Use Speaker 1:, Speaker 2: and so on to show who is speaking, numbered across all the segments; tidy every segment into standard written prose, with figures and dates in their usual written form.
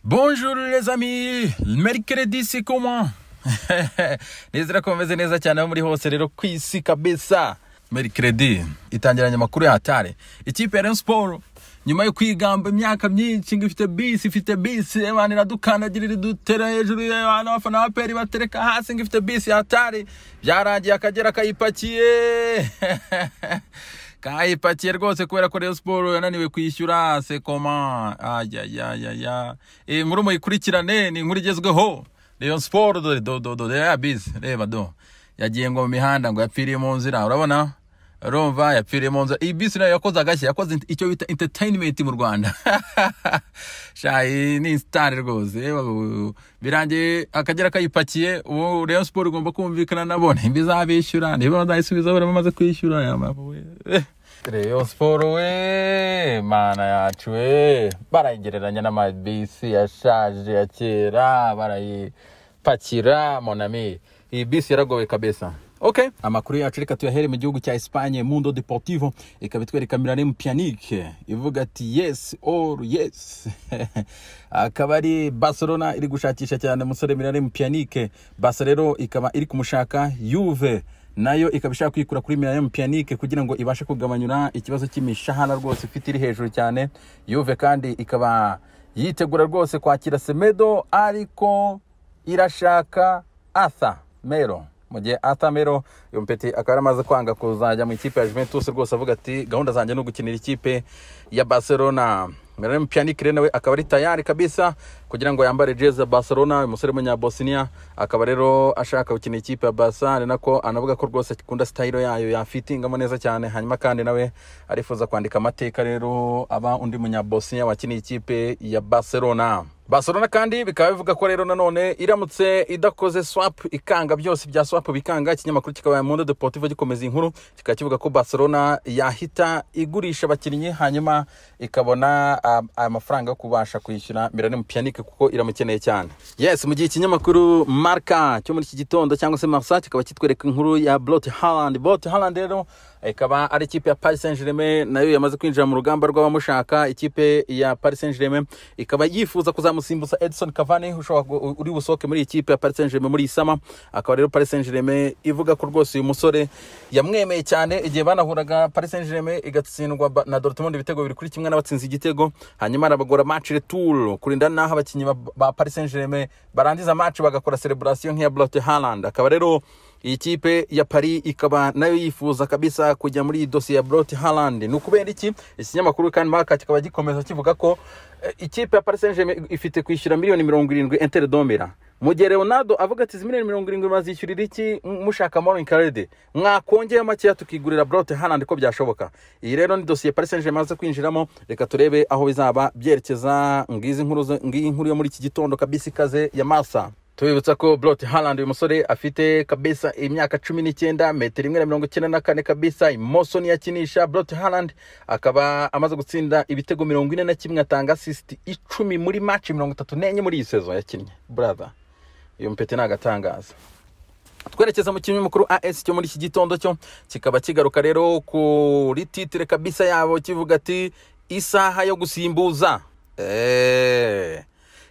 Speaker 1: Bonjour les amis, mercredi, c'est comment? Nizera ko mumeze neza cyane aho muri hose rero ku isi kabisa. Mercredi itangiranye amakuru ya hatari. Ikipe ya Rayon Sport, nyuma yo kwigamba imyaka myinshi ngo ifite bisi, ifite bisi, abantu iradukandagira, iradutera hejuru, abantu abafana ba APR batereka hasi ngo ifite bisi ya hatari. Byarangiye Akagera kayipakiye. Kayipakiye rwose kubera ko Rayon Sport yananiwe kwishyura. C'est comment? Ayayayaya. Iyi nkuru muyikurikirane, ni inkuru igezweho. Rayon Sport, dore do do do ya bisi, reba do. Yagiye ngo mu mihanda, ngo yapfiriye mu nzira, urabona? Urumva, yapfiriye mu nzira. Iyi bisi nayo yakoze agashya, yakoze icyo bita entertainment mu Rwanda. Sha, iyi ni star rwose. Birangiye Akagera kayipakiye, ubu Rayon Sport igomba kumvikana nabo nimba izabishyura, niba bazayisubiza bamaze kwishyura. Rayon Sport we, mana yacu we, barayigereranya n'amabisi yashaje ya kera, barayipakira mon ami. Iyi bisi yaragowe kabisa. Okay, amakuru yacu reka tuyahere mu gihugu cya Espagne. Mundo Deportivo ikaba itwereka Miralem Pjanic, ivuga ati "Yes or yes". Akaba ari Barcelona iri gushakisha cyane umusore Miralem Pjanic. Barca rero ikaba iri kumushaka, Juve nayo ikaba ishaka kwikura kuri Miralem Pjanic kugira ngo ibashe kugabanyura ikibazo cy'imishahara rwose ifite iri hejuru cyane. Juve kandi ikaba yitegura rwose kwakira Semedo, ariko irashaka Arthur Melo. Mu gihe Arthur Melo, uyu mpeti akaba yaramaze kwanga kuzajya mu ikipe ya Juventus rwose, avuga ati "Gahunda zanjye ni ugukinira ikipe ya Barcelona". Miralem Pjanic rero nawe akaba ari tayari kabisa kugira ngo yambare jezi ya Barcelona. Uyu musore w'umunyabosnia akaba rero ashaka gukina ikipe ya Barca, ari nako anavuga ko rwose akunda style yayo, yafitingamo neza cyane. Hanyuma kandi nawe arifuza kwandika amateka rero, aba undi munyabosnia wakiniye ikipe ya Barcelona. Barcelona kandi bikaba bivuga ko rero nanone iramutse idakoze swap, ikanga byose bya swap bikanga, ikinyamakuru kikaba Mundo Deportivo gikomeza inkuru, kikaba kivuga ko Barcelona yahita igurisha abakinnyi, hanyuma ikabona amafaranga yo kubasha kwishyura Miralem Pjanic kuko iramukeneye cyane. Yes, mu gihe ikinyamakuru Marca cyo muri iki gitondo, cyangwa se Marca, kikaba kitwereka inkuru ya Braut Haaland. Braut Haaland rero ikaba ari ikipe ya Paris Saint-Germain nayo yamaze kwinjira mu rugamba rw'abamushaka. Ikipe ya Paris Saint-Germain ikaba yifuza kuzamusimbuza Edison Cavani ushobora uri busohoke muri iyi kipe ya Paris Saint-Germain muri iyi summer. Akaba rero Paris Saint-Germain ivuga ko rwose uyu musore yamwemeye cyane igihe banahuraga, Paris Saint-Germain igatsindwa na Dortmund ibitego 2-1 n'abatsinze igitego, hanyuma arabagora match retour kurinda naho abakinnyi ba Paris Saint-Germain barangiza match bagakora celebration nk'iya Braut Haaland. Akaba rero iyi kipe ya Paris ikaba nayo yifuza kabisa kujya muri iyi dosiye ya Braut Haaland. Ni ukubera iki? Ikinyamakuru kandi Marca kikaba gikomeza kivuga ko ikipe ya Paris Saint-Germain ifite kwishyura miliyoni 70 Inter de Milan, mu gihe Leonardo avuga ati "Izi miliyoni 70 bazishyurira iki mushaka Mauro Icardi? Mwakongeye makeya tukigurira Braut Haaland ko byashoboka". Iyi rero ni dosiye Paris Saint-Germain imaze kwinjiramo, reka turebe aho bizaba byerekeza. Ngizi nkuru ngiyi nkuru yo muri iki gitondo kabisa ikaze ya Marca. Tubibutsa ko Braut Haaland, uyu musore afite kabisa imyaka 19, metero 1.94 kabisa, imoso niyo akinisha. Braut Haaland akaba amaze gutsinda ibitego 41, atanga assist 10 muri match 34 muri iyi saison yakinnye. Brother, uyu mpeti ni agatangaza. Twerekeza mu kinyamakuru AS cyo muri iki gitondo, cyo kikaba kigaruka rero kuri titre kabisa yabo kivuga ati "Isaha yo gusimbuza".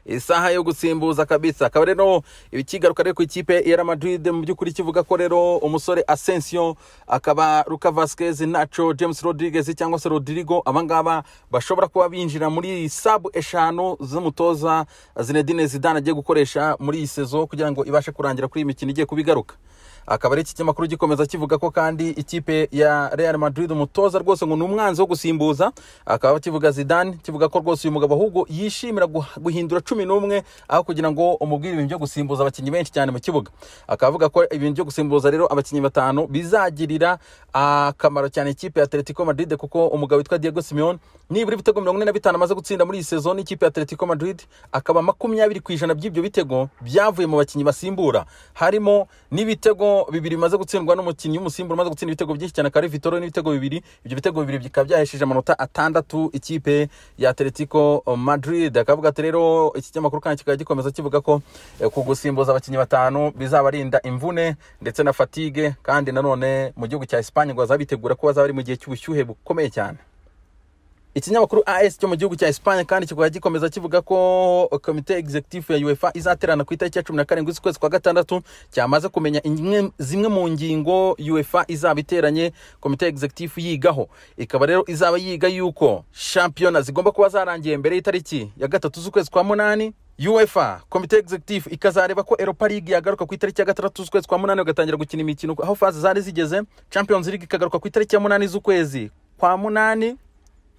Speaker 1: Isaha yo gusimbuza kabisa. Akaba rero ikigaruka rero ku ikipe ya Real Madrid, mu by'ukuri kivuga ko rero umusore Asensio, akaba Luka Vasquez, Nacho, James Rodriguez cyangwa se Rodrigo, abangaba bashobora kuba binjira muri sub eshanu z'umutoza Zinedine Zidane agiye gukoresha muri iyi saison kugira ngo ibashe kurangira kuri iyi mikino igiye kubigaruka. Akaba ari iki kinyamakuru gikomeza kivuga ko kandi ikipe ya Real Madrid, umutoza rwose ngo ni umwanzi wo gusimbuza. Akaba kivuga Zidane, kivuga ko rwose uyu mugabo ahubwo yishimira guhindura 11 aho kugira ngo umubwire ibintu byo gusimbuza abakinnyi benshi cyane mu kibuga. Akaba avuga ko ibintu byo gusimbuza rero abakinnyi batanu bizagirira akamaro cyane ikipe ya Atletico Madrid, kuko umugabo witwa Diego Simeone nibura ibitego 45 amaze gutsinda muri iyi saison n'ikipe ya Atletico Madrid, akaba 20% by'ibyo bitego byavuye mu bakinnyi basimbura, harimo n'ibitego bibiri bimaze gutsindwa n'umukinnyi w'umusimbura umaze gutsinda ibitego byinshi cyane, akaba ari Vitolo n'ibitego bibiri. Ibyo bitego bibiri bikaba byahesheje amanota 6 ikipe ya Atletico Madrid. Akavuga ati rero, iki kinyamakuru kandi kikaba gikomeza kivuga ko ku gusimbuza abakinnyi batanu bizabarinda imvune ndetse na fatigue, kandi nanone mu gihugu cya Espagne ngo bazabitegura ko bazaba bari mu gihe cy'ubushyuhe bukomeye cyane. Ikinyamakuru AS cyo mu gihugu cya Espagne kandi kikaba gikomeza kivuga ko komite executive ya UEFA izaterana ku itariki ya 17 z'ukwezi kwa gatandatu, cyamaze kumenya zimwe mu ngingo UEFA izaba iteranye komite executive yigaho. Ikaba rero izaba yiga yuko shampiyona zigomba kuba zarangiye mbere y'itariki ya 3 z'ukwezi kwa 8. UEFA komite executive ikazareba ko Europa League yagaruka ku itariki ya 6 z'ukwezi kwa 8, bagatangira gukina imikino aho phase zari zigeze. Champions League ikagaruka ku itariki ya 8 z'ukwezi kwa 8,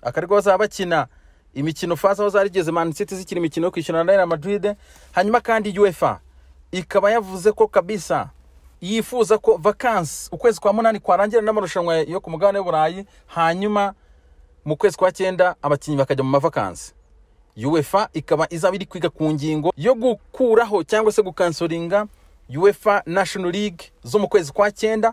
Speaker 1: akariko bazaba bakina imikino phase aho zarigeze, Man City zikina imikino yo kwishyura na Real Madrid. Hanyuma kandi UEFA ikaba yavuze ko kabisa yifuza ko vacances ukwezi kwa 8 kwarangira n'amarushanwa yo ku mugabane w'Uburayi, hanyuma mu kwezi kwa 9 abakinnyi bakajya mu mavacances. UEFA ikaba izaba iri kwiga ku ngingo yo gukuraho cyangwa se gukansoringa UEFA National League zo mu kwezi kwa 9.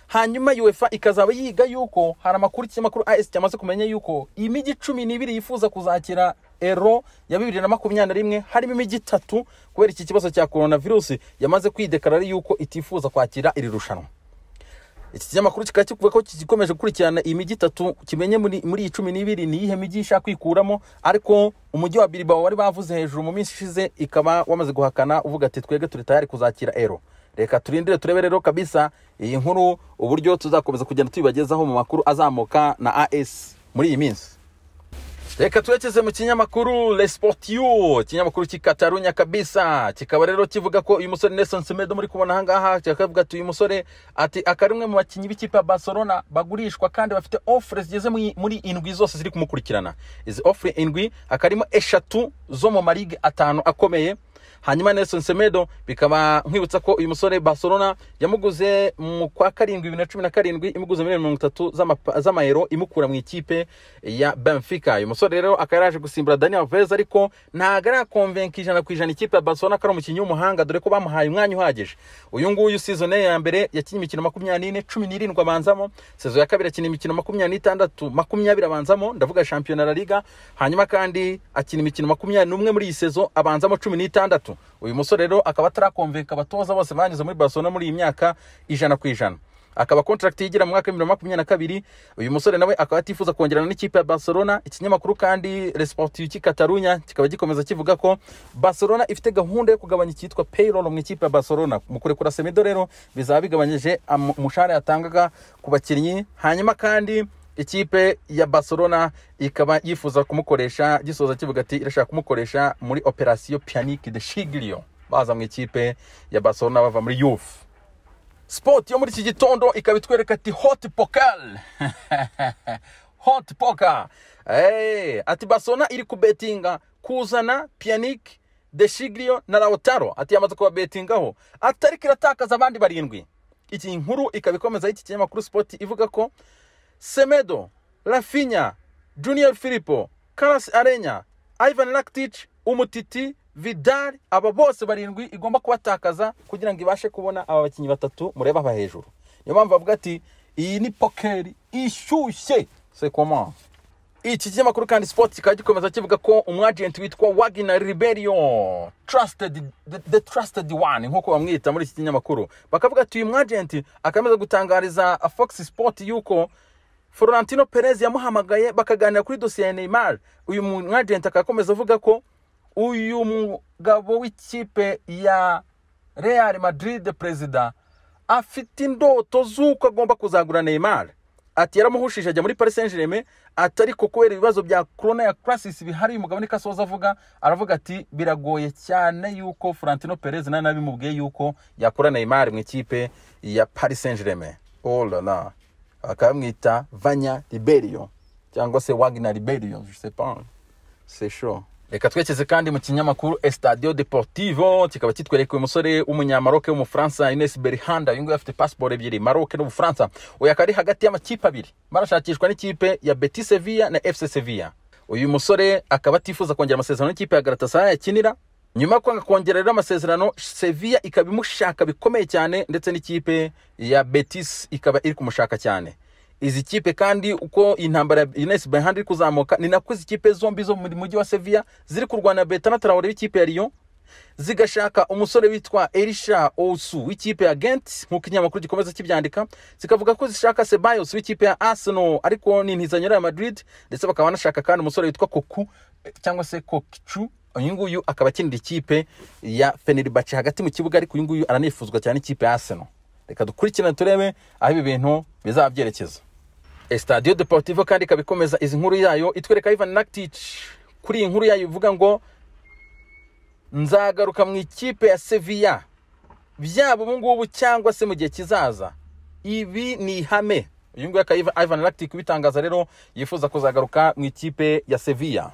Speaker 1: Hanyuma UEFA ikazaba yiga yuko hari amakuru ikinyamakuru AS cyamaze kumenya yuko imijyi 12 yifuza kuzakira Euro ya 2021, harimo imijyi 3 kubera iki kibazo cya coronavirus yamaze kwidekarara yuko itifuza kwakira iri rushanwa. Iki kinyamakuru kikaba kivuga ko gikomeje gukurikirana imijyi 3 kimenye muri 12 ni iyihe mijyi ishaka kwikuramo, ariko umujyi wa Bilbao wari bavuze hejuru mu minsi ishize ikaba wamaze guhakana uvuga ati twebwe turi tayari kuzakira Euro. Reka turindire turebe rero kabisa iyi nkuru uburyo tuzakomeza kugenda tubibagezaho mu makuru azamuka na AS muri iyi minsi. Reka tuwekeze mu kinyamakuru Le Sportiu, ikinyamakuru cy'i Catalunya kabisa, kikaba rero kivuga ko uyu musore Nelson Semedo muri kubona aha ngaha, kikavuga ati uyu musore ati akari umwe mu bakinnyi b'ikipe ya Barcelona bagurishwa kandi bafite offre zigeze muri indwi zose ziri kumukurikirana. Izi offre indwi akarimo 3 zo mu maligue 5 akomeye. Hanyuma Nelson Semedo bikaba nkwibutsa ko uyu musore Barcelona yamuguze mu kwa 7 2017, imuguze miliyoni 30 z'amayero imukura mu ikipe ya Benfica. Uyu musore rero akaba yaraje gusimbura Daniel Alves, ariko ntago arakonvenka 100% ikipe ya Barcelona ko ari umukinnyi w'umuhanga, dore ko bamuhaye umwanya uhagije. Uyu nguyu season ya mbere yakinnye imikino 24, 17 abanzamo. Season ya kabiri akina imikino 26, 20 abanzamo, ndavuga shampiyona La Liga. Hanyuma kandi akina imikino 21 muri iyi season abanzamo 16. Uyu musore rero akaba atarakonvenka abatoza bose banyuze muri Barcelona muri iyi myaka 100%. Akaba contract yigira mu mwaka wa 2022. Uyu musore nawe akaba atifuza kongerana n'ikipe ya Barcelona. Ikinyamakuru kandi Le Sportiu cy'i Catalunya kikaba gikomeza kivuga ko Barcelona ifite gahunda yo kugabanya icyitwa payroll mu ikipe ya Barcelona. Mu kurekura Semedo rero bizaba bigabanyije umushahara yatangaga ku bakinnyi. Hanyuma kandi ikipe ya Barcelona ikaba yifuza kumukoresha, gisoza kivuga ati irashaka kumukoresha muri Operation Pjanic de Sciglio, baza mu ikipe ya Barcelona bava muri Juve. Sport yo muri iki gitondo ikaba itwereka ati hot poker. Hot poker. Ati Barcelona iri kubetinga kuzana Pjanic, De Sciglio na Lautaro. Ati yamaze kubabetingaho, atari kiratakaza abandi 7. Iki nkuru ikaba ikomeza iki kinyamakuru Sport ivuga ko Semedo, Rafinha, Junior Filippo, Carlos Arenya, Ivan Rakitic, Umutiti, Vidal, aba bose 7 igomba kubatakaza kugira ngo ibashe kubona aba bakinnyi 3 mureba aba hejuru. Niyo mpamvu bavuga ati iyi ni pokeri ishyushye. C'est comment? Iki kinyamakuru kandi Sport kikaba gikomeza kivuga ko umwagent witwa Wagner Ribeiro, trusted the trusted one nkuko bamwita muri iki kinyamakuru, bakavuga ati uyu mwagent akameza gutangariza Fox Sport yuko Florentino Perez yamuhamagaye bakaganira kuri dosiye ya Neymar. Uyu mwagent akakomeza avuga ko uyu mugabo w'ikipe ya Real Madrid president afite indoto z'uko agomba kuzagura Neymar. Ati yaramuhushije ajya muri Paris Saint-Germain, ati ariko kubera ibibazo bya corona ya crisis bihari, uyu mugabo niko asoza avuga, aravuga ati biragoye cyane yuko Florentino Perez na nabimubwiye yuko yakura Neymar mu ikipe ya Paris Saint-Germain. Oh la la. Akamwita Vanya Ribeiro cyangwa se Wagner Ribeiro, je sais pas, c'est chaud. Reka twekeze kandi mu kinyamakuru Estadio Deportivo kikaba kitwereka uyu musore w'umunyamaroke w'Umufaransa Ines Berhanda. Uyu nguyu afite passport 2, Maroc n'Ubufaransa. Uyu akaba ari hagati y'amakipe 2, barashakishwa n'ikipe ya Betis Sevilla na FC Sevilla. Uyu musore akaba atifuza kongera amasezerano n'ikipe ya Galatasaray akinira. Nyuma kwanga kongera rero amasezerano, Sevilla ikaba imushaka bikomeye cyane, ndetse n'ikipe ya Betis ikaba iri kumushaka cyane. Izi kipe kandi uko intambara ya Ines Berhanda iri kuzamuka, ni nako izi kipe zombi zo mu mujyi wa Sevilla ziri kurwana Bertrand Traoré w'ikipe ya Lyon. Zigashaka umusore witwa Elisha Osu w'ikipe ya Gent, nk'uko ikinyamakuru gikomeza kibyandika. Zikavuga ko zishaka Ceballos w'ikipe ya Arsenal, ariko ni intizanyo ya Madrid. Ndetse bakaba banashaka kandi umusore witwa Koku cyangwa se Kokcu. Uyu nguyu akaba akinira ikipe ya Fenerbahce hagati mu kibuga, ariko uyu nguyu aranifuzwa cyane ikipe ya Arsenal. Reka dukurikirane turebe aho ibi bintu bizaba byerekeza. Estadio Deportivo kandi ikaba ikomeza izi nkuru yayo itwereka Ivan Rakitic. Kuri iyi nkuru yayo ivuga ngo nzagaruka mu ikipe ya Sevilla, byaba ubu ngubu cyangwa se mu gihe kizaza, ibi ni ihame. Uyu nguyu akaba Ivan Rakitic ubitangaza rero, yifuza kuzagaruka mu ikipe ya Sevilla.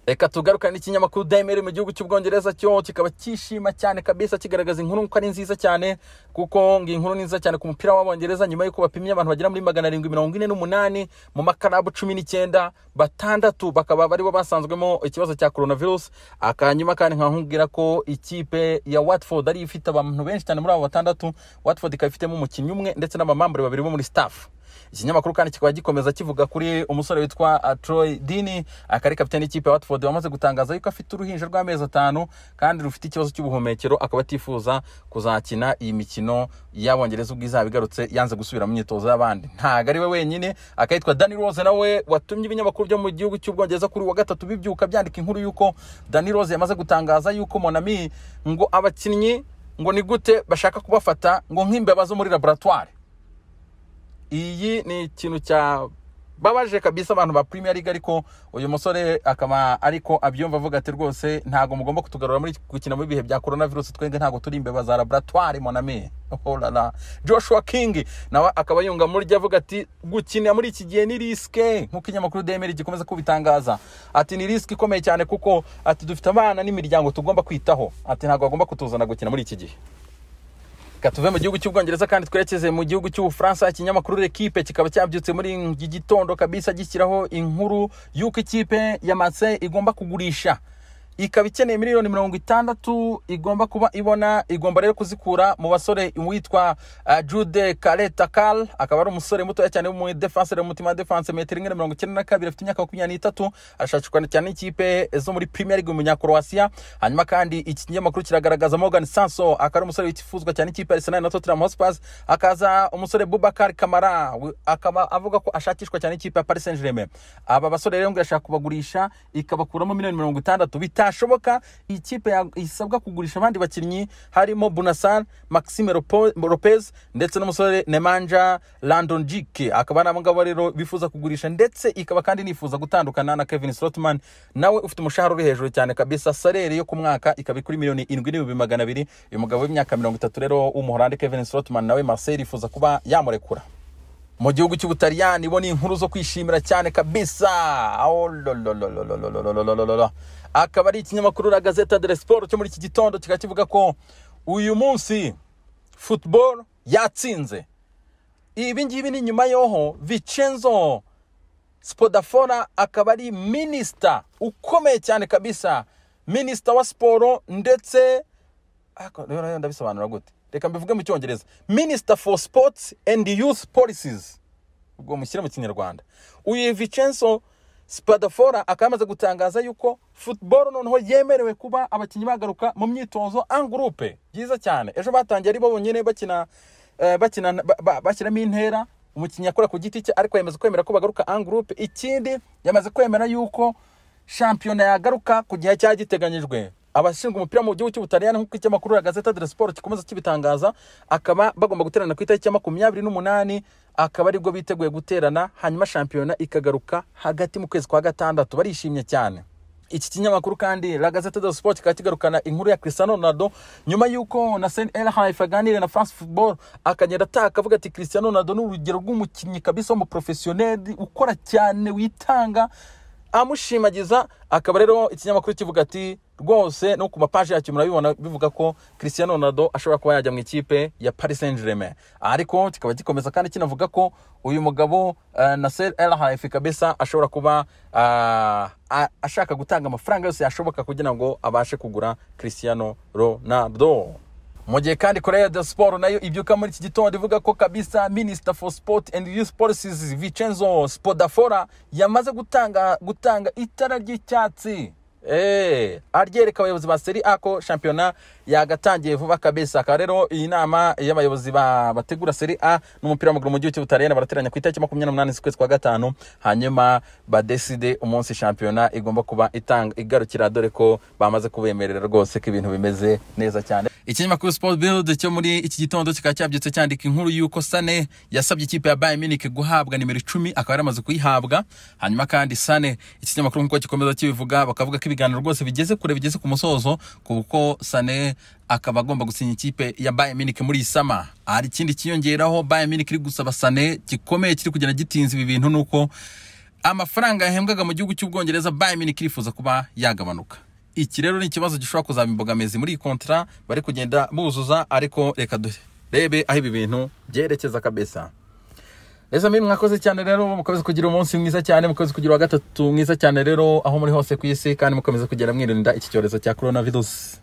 Speaker 1: Reka tugaruka n'ikinyamakuru Daily Mail mu gihugu cy'Ubwongereza, cyo kikaba cyishima cyane kabisa, kigaragaza inkuru ko ari nziza cyane, kuko ngo inkuru ni nziza cyane ku mupira w'Abongereza, nyuma y'uko bapimye abantu bagera muri 748 mu makarabu 19, 6 bakaba baribo basanzwemo ikibazo cya coronavirus. Akanyuma kandi nkakubwira ko ikipe ya Watford ari ifite abantu benshi cyane muri abo 6. Watford ikaba ifitemo umukinnyi umwe ndetse n'abamambure 2 bo muri staff. Ikinyamakuru kandi kikaba gikomeza kivuga kuri umusore witwa Troy Deeney, akari kapiteni y'ikipe ya Watford, wamaze gutangaza yuko afite uruhinja rw'amezi 5 kandi rufite ikibazo cy'ubuhumekero, akaba atifuza kuzakina iyi mikino y'Abongereza ubwo izaba igarutse, yanze gusubira mu myitozo y'abandi. Ntago ari we wenyine, akitwa Danny Rose nawe watumye ibinyamakuru byo mu gihugu cy'Ubwongereza kuri wa gatatu bibyuka byandika inkuru yuko Danny Rose yamaze gutangaza yuko Monami ngo abakinnyi ngo ni gute bashaka kubafata ngo nk'imbeba zo muri laboratoire. Iyi ni ikintu cya babaje kabisa abantu ba Premier League, ariko uyu musore akaba ariko abyumva avuga ati rwose ntago mugomba kutugarura muri gukina mu bihe bya coronavirus, twenge ntago turi imbeba za laboratoire mon ami. Oh la la. Joshua King nawe akaba yunga muri ryo avuga ati gukina muri iki gihe ni risque, nkuko ikinyamakuru Daily gikomeza kubitangaza. Ati ni risque ikomeye cyane, kuko ati dufite abana n'imiryango tugomba kwitaho, ati ntago bagomba kutuzana gukina muri iki gihe. Katuve mu gihugu cy'Ubwongereza kandi twerekeze mu gihugu cy'Ubufaransa. Ikinyamakuru L'Equipe kikaba cyabyutse muri iki gitondo kabisa gishyiraho inkuru y'uko ikipe ya Marseille igomba kugurisha, ikaba ikeneye miliyoni 60 igomba kuba ibona, igomba rero kuzikura mu basore witwa Jude Caleta-Car, akaba ari umusore muto cyane mu defense, mu mutima defense, metero 1.92, afite imyaka 23, arashakishwa cyane ikipe zo muri Premier League mu Croatia. Hanyuma kandi iki kinyamakuru kiragaragaza Morgan Sanson, akaba ari umusore wifuzwa cyane ikipe Arsenal na Tottenham Hotspur. Akaza umusore Boubacar Kamara, akaba avuga ko ashakishwa cyane ikipe ya Paris Saint-Germain. Aba basore rero ngo ashaka kubagurisha ikabakuramo miliyoni 60. Bitashoboka, ikipe isabwa kugurisha abandi bakinnyi harimo Bonassar, Maxime Lopez ndetse n'umusore Nemanja Landonjic, akaba ari ngabo rero bifuza kugurisha. Ndetse ikaba kandi nifuza gutandukana na Kevin Strootman, nawe ufite umushahara uri hejuru cyane kabisa, salary yo ku mwaka ikaba kuri miliyoni 7,200. Uyu mugabo w'imyaka 30 rero w'Umuholandi Kevin Strootman nawe Marseille ifuza kuba yamurekura. Mu gihugu cy'Ubutaliyani bo ni inkuru zo kwishimira cyane kabisa. Akaba ari ikinyamakuru La Gazzetta dello Sport cyo muri iki gitondo kikaba kivuga ko uyu munsi football yatsinze. Ibi ngibi ni nyuma yoho Vincenzo Spadafora akaba ari minister ukomeye cyane kabisa, minister wa siporo, ndetse ndabisobanura gute, reka mbivuge mu Cyongereza, Minister for Sports and Youth Policies, ubwo mushyira mu Kinyarwanda. Uyu Vincenzo Spadafora akaba amaze gutangaza yuko football noneho yemerewe kuba abakinnyi bagaruka mu myitozo en groupe. Byiza cyane, ejo batangiye ari bo bonyine bakina, bashyiramo intera, umukinnyi akora ku giti cye, ariko yamaze kwemera ko bagaruka en groupe. Ikindi yamaze kwemera yuko shampiyona yagaruka ku gihe cyagiteganyijwe. Abashinzwe umupira mu gihugu cy'Ubutaliyani, nk'uko ikinyamakuru La Gazzetta dello Sport gikomeza kibitangaza, akaba bagomba guterana ku itariki ya 28, akaba aribwo biteguye guterana, hanyuma shampiyona ikagaruka hagati mu kwezi kwa 6. Barishimye cyane. Iki kinyamakuru kandi La Gazzetta dello Sport kikaba kigarukana inkuru ya Cristiano Ronaldo, nyuma yuko Nasser El Khelaifi aganiriye na France Football, akagenda ataka avuga ati Cristiano Ronaldo ni urugero rw'umukinnyi kabisa w'umuprofessionnel ukora cyane witanga, amushimagiza. Akaba rero ikinyamakuru kivuga ati rwose no ku mapaje yacyo murabibona bivuga ko Cristiano Ronaldo ashobora kuba yajya mu ikipe ya Paris Saint-Germain. Ariko kikaba gikomeza kandi kinavuga ko uyu mugabo Nasser El Khelaifi kabisa ashobora kuba ashaka gutanga amafaranga yose yashoboka kugira ngo abashe kugura Cristiano Ronaldo. Mu gihe kandi Korea de Sport nayo ibyuka muri iki gitondo ivuga ko kabisa Minister for Sport and Youth Policies Vincenzo Spadafora yamaze gutanga itara ry'icyatsi. Aryereka abayobozi ba Serie A ko shampiyona yagatangiye vuba kabisa. Akaba rero iyi nama y'abayobozi bategura Serie A n'umupira w'amaguru mu gihugu cy'Ubutaliyani barateranya ku itariki 28 z'ukwezi kwa gatanu, hanyuma badeside umunsi shampiyona igomba kuba itanga igarukira, dore ko bamaze kubemerera rwose ko ibintu bimeze neza cyane. Ikinyamakuru Sport Bild cyo muri iki gitondo kikaba cyabyutse cyandika inkuru y'uko Sane yasabye ikipe ya Bayern Munich guhabwa nimero 10, akaba yaramaze kuyihabwa. Hanyuma kandi Sane, iki kinyamakuru nk'uko gikomeza kibivuga, bakavuga ko ibiganiro rwose bigeze kure, bigeze ku musozo, kuko Sane akaba agomba gusinya ikipe ya Bayern Munich muri iyi summer. Hari ikindi kiyongeraho Bayern Munich iri gusaba Sane gikomeye kiri kugenda gitinza ibi bintu, nuko amafaranga yahembwaga mu gihugu cy'Ubwongereza Bayern Munich irifuza kuba yagabanuka. Iki rero ni ikibazo gishobora kuzaba imbogamizi muri iyi contrat bari kugenda buzuza, ariko reka durebe aho ibi bintu byerekeza kabisa. Les amis, mwakoze cyane rero, mukomeze kugira umunsi mwiza cyane, mukomeze kugira uwa gatatu mwiza cyane rero aho muri hose ku isi, kandi mukomeze kugenda mwirinda iki cyorezo cya coronavirus.